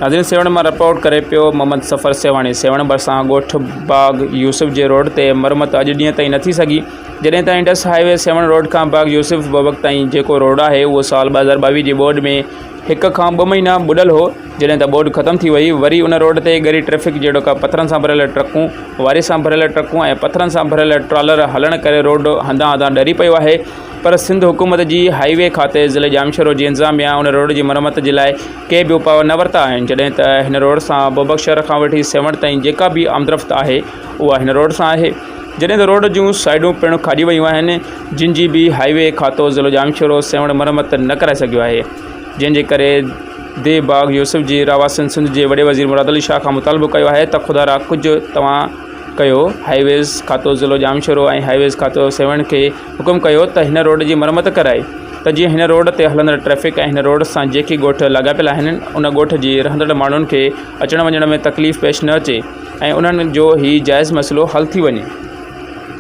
ناظرين سيوهڻ مان رپورٽ ڪري پيو محمد سفر سيوهاڻي سيوهڻ ڀرسان ڳوٺ باغ يوسف جي روڊ تي مرمت اڄ ڏينهن تائين نه ٿي سگهي جڏهن ته Indus high V Sehwan road کان باغ يوسف بوبڪ تائين جيڪو روڊ آهي اهو سال 2022 جي ٻوڏ ۾ هڪ کان ٻه مهينا ٻڏل هو جڏهن ته ٻوڏ ختم ٿي وئي وري ان روڊ تي ڳري ٽريفڪ جهڙوڪ پٿرن سان ڀريل ٽرڪون واري سان ڀريل ٽرڪون ۽ پٿرن سان ڀريل ٽرالر هلڻ ڪري روڊ هنڌان هنڌان ڏري پيو آهي پر سنڌ حڪومت جي هائي وي کاتي ضلعي ڄامشورو جي انتظاميا ان روڊ جي مرمت جي لاء ڪي به اپاء نه ورتا آهن جڏهن ته هن روڊ سان بوبڪ شهر کان وٺي سيوهڻ تائين جيڪا به آمدرفت آهي اها هن روڊ سان آهي جڏهن ته روڊ جون سائيڊون پڻ کاڄي ويون آهن جن جي به هائي وي کاتو ضلعو ڄامشورو سيوهڻ مرمت نه ڪرائي سگهيو آهي جنهن جي ڪري ديهه باغ يوسف جي رهواسين سنڌ جي وڏي وزير مراد علي شاهه کان مطالبو ڪيو آهي ته خدارا ڪجهه توهان ڪيو هائي ويز کاتو ضلعو ڄامشورو ۽ هائي ويز کاتو سيوهڻ کي حڪم ڪيو ته هن روڊ جي مرمت ڪرائي ته جيئن هن روڊ تي هلندڙ ٽريفڪ ۽ هن روڊ سان جيڪي ڳوٺ لاڳاپيل آهن ان ڳوٺ جي رهندڙ ماڻهن کي اچڻ وڃڻ ۾ تڪليف پيش نه اچي ۽ انهن جو هي جائز مسئلو حل ٿي وڃي.